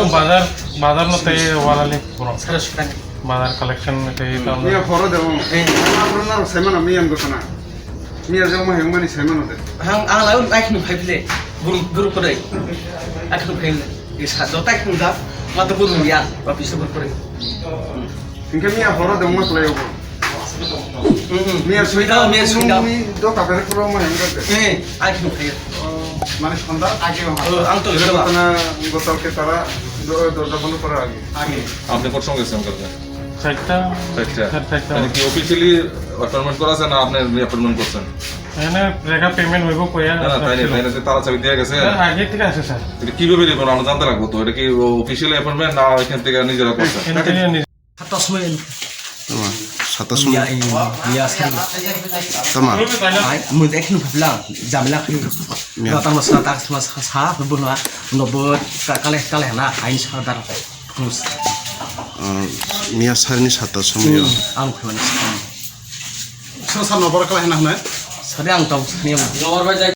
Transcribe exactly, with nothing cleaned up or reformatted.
Bazar, bazar no tei walani borok. Sara sukani. Bazar collection tei tamo. Miya horo de mo. Eh. Abro na sai mana miya ngo kana. Miya jong ma heng mani sai mano de. Hang ang lai un ai khnu phai bile. Buru buru kore. Ai khnu phai bile. Isa do tai khnu da. Ma to buru ya. Ba pisu buru kore. Hingke miya horo de mo klai obo. Miya sui da, miya sui da. Ni do ka pere puro mo heng kar de. Eh, ai khnu phai. Mane sonda age ho. Oh, ang to ira ba. Kana gotal ke tara do do da bondo kora age. Age. আপনি কত সময় গেছেন কালকে? চারটা। চারটা। চার, চারটা। মানে কি অফিসিয়ালি অ্যাপয়েন্টমেন্ট করা আছে না আপনি অ্যাপয়েন্টমেন্ট করছেন? এনে রেখা পেমেন্ট হইব কইয়া না, না, তাই না, তাই না, যে তারা চাবি দিয়ে গেছে। আগে থেকে আছে স্যার। এটা কিভাবে নিব? আমরা জানতে লাগবো তো। এটা কি অফিসিয়াল অ্যাপয়েন্টমেন্ট না এখান থেকে নিজেরা করছেন? এখান থেকে নিজ- সাতটার সময় এলো। Tama, satta sumui. Iya, iya, iya, sir. Tama. Ai, mun ek nu pula, jamila kri. Ya. Datang masa, tak masa, sa, sa, bu na, no bu, ka-, kale, kale na, ain sa dar. Mus. Ah, miya sarni satta sumui. Hmm, ang khulani sa. Sa, sa, no bor kale na, na? Sa de ang tau, ni. No bor bai jai.